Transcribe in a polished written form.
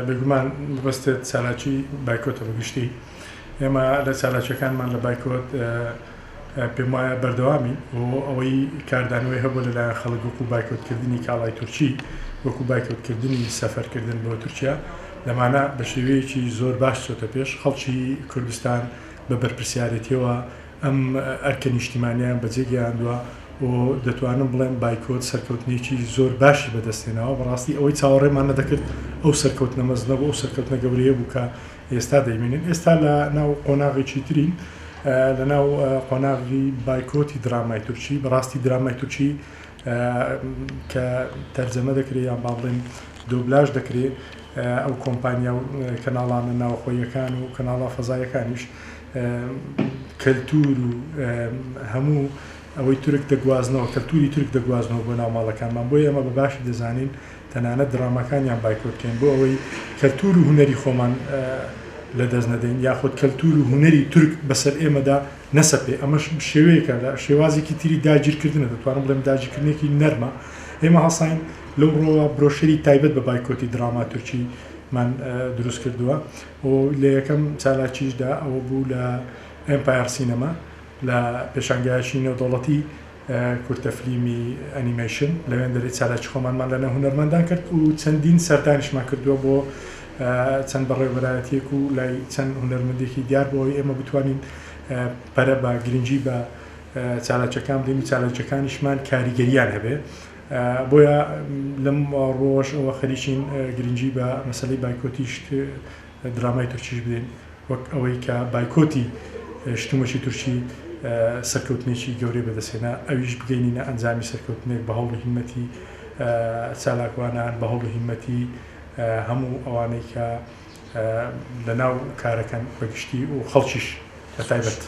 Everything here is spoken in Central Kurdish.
بێگومان مەبەستت چالاکی بایکۆتە بە گشتی. ئێمە لە چالاکیەکانمان لە بایکۆت پێم وایە بەردەوامین و ئەوەی کاردانەوەی هەبوو لەلایەن خەڵک وەکو بایکۆتکردنی کاڵای تورکی، وەکو بایکۆتکردنی سەفەرکردن بۆ تورکیا، لەمانە بە شێوەیەکی زۆر باش چۆتە پێش. خەڵکی کوردستان بە بەرپرسیارێتیەوە ئەم ئەرکە نیشتیمانیان بەجێ گەیاندوە و دەتوانم بڵێم بایکۆت سەرکەوتنێکی زۆر باشی بەدەستهێناوە، بەڕاستی ئەوەی چاوەڕێمان نەدەکرد ئەو سەرکەوتنە مەزنە بوو، ئەو سەرکەوتنە گەورەیە بوو کە ئێستا دەیبینین. ئێستا لە ناو قۆناغێکی ترین، لە ناو قۆناغی بایکۆتی درامای تورکی، بەڕاستی درامای تورکی کە تەرجەمە دەکرێ یان با بڵێم دۆبلاژ دەکرێ، ئەو کۆمپانیا و کەناڵانە ناوخۆییەکان و کەناڵە فەزاییەکانیش کەلتور و هەموو ئەوەی تورک دەگوازنەوە، کەلتوری تورک دەگوازنەوە بۆ ناو ماڵەکانمان، بۆیە ئێمە بە باشی دەزانین تەنانەت دراماکانیان بایکۆت بکەین بۆ ئەوەی کەلتور و هونەری خۆمان لە دەست نەدەین یاخود کەلتور و هونەری تورک بەسەر ئێمەدا نەسەپێ، ئەمەش شێوەیەکە لە شێوازێکی تری داگیرکردنە، دەتوانم بڵێم داگیرکردنێکی نەرمە، ئێمە هەڵساین لەو ڕووەوە برۆشەری تایبەت بە بایکۆتی دراما تورکی مان دروست کردووە و لە یەکەم چالاکیشدا ئەوە بوو لە ئێمپایەر سینەما لە پێشانگایەکی نێودەوڵەتی کورتە فلیمی ئەنیمەیشن لەوێندەرێ چالاکی خۆمانمان لەناو هونەرمەندان کرد و چەندین سەردانیشمان کردووە بۆ چەند بەڕێوەبەرایەتیەک و لای چەند هونەرمەندێکی دیار بۆ ئەوەی ئێمە بتوانین پەرە بە گرنگی بە چالاکیەکان بدەین و چالاکیەکانیشمان کاریگەریان هەبێ بۆیە لەم ڕۆژ ئەوە خەریکین گرنگی بە مەسەلەی بایکۆتیش درامای تورکیش بدەین وەک ئەوەی کە بایکۆتی شتومەکی تورکی سەرکەوتنێکی گەورەی بەدەستهێنا ئەویش بگەینینە ئەنجامی سەرکەوتنێک بە هەوڵ و هیمەتی چالاکوانان بە هەوڵ و هیمەتی هەموو ئەوانەی کە لەناو کارەکەن بە گشتی و خەڵکیش بە تایبەت.